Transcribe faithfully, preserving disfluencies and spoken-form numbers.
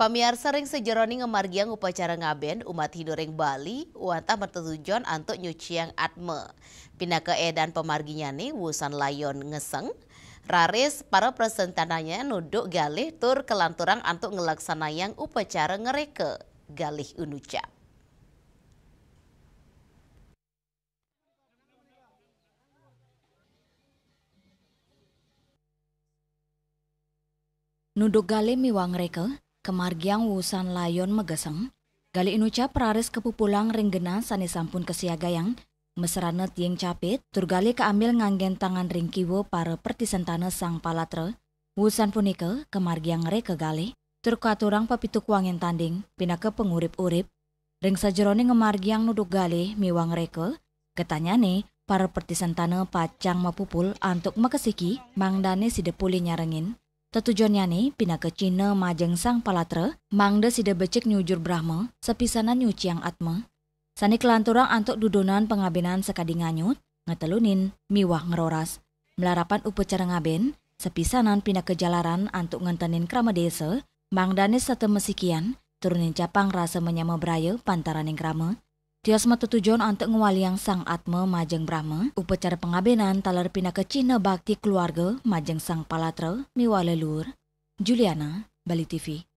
Pamiarsa, ring sajeroning ngamargiang upacara ngaben, umat Hindu ring Bali wantah matetujon antuk nyuciang atma. Pinaka edan pamarginyane, wusan layon ngeseng, raris para presentananya nuduk galih tur kalanturang antuk nglaksanayang upacara ngreka galih inucap. Nuduk galih miwah ngreka, kamargiang wusan layon mageseng, galih inucap raris kapupulang ring genah sane sampun kasiagayang, masrana tiing capit, tur galih kaambil nganggen tangan ring kiwa para pratisentana sang palatra. Wusan punika, kamargiang ngreka galih, tur katurang papitukuangin tanding, pinaka pangurip-urip. Ring sajeroning ngamargiang nuduk galih miwah ngreka, ketanyane, para pratisentana pacang mapupul antuk makasiki, mangdane sida polih nyarengin. Tetujonnyane pinaka cihna majeng sang palatra, mangda sida becik nyujur Brahma, sapisanan nyuciang atma. Sane kalanturang antuk dudonan pangabenan sakadi nganyut, ngetelunin, miwah ngroras. Malarapan upacara ngaben, sapisanan pinaka jalaran antuk ngentenin krama desa, mangdane setata masikian, tur nincapang rasa manyama braya pantaraning krama. Tios matetujon antuk ngwaliang sang atma majeng Brahma, upacara pangabenan taler pinaka cihna bakti keluarga majeng sang palatra miwah leluhur. Juliana, Bali T V.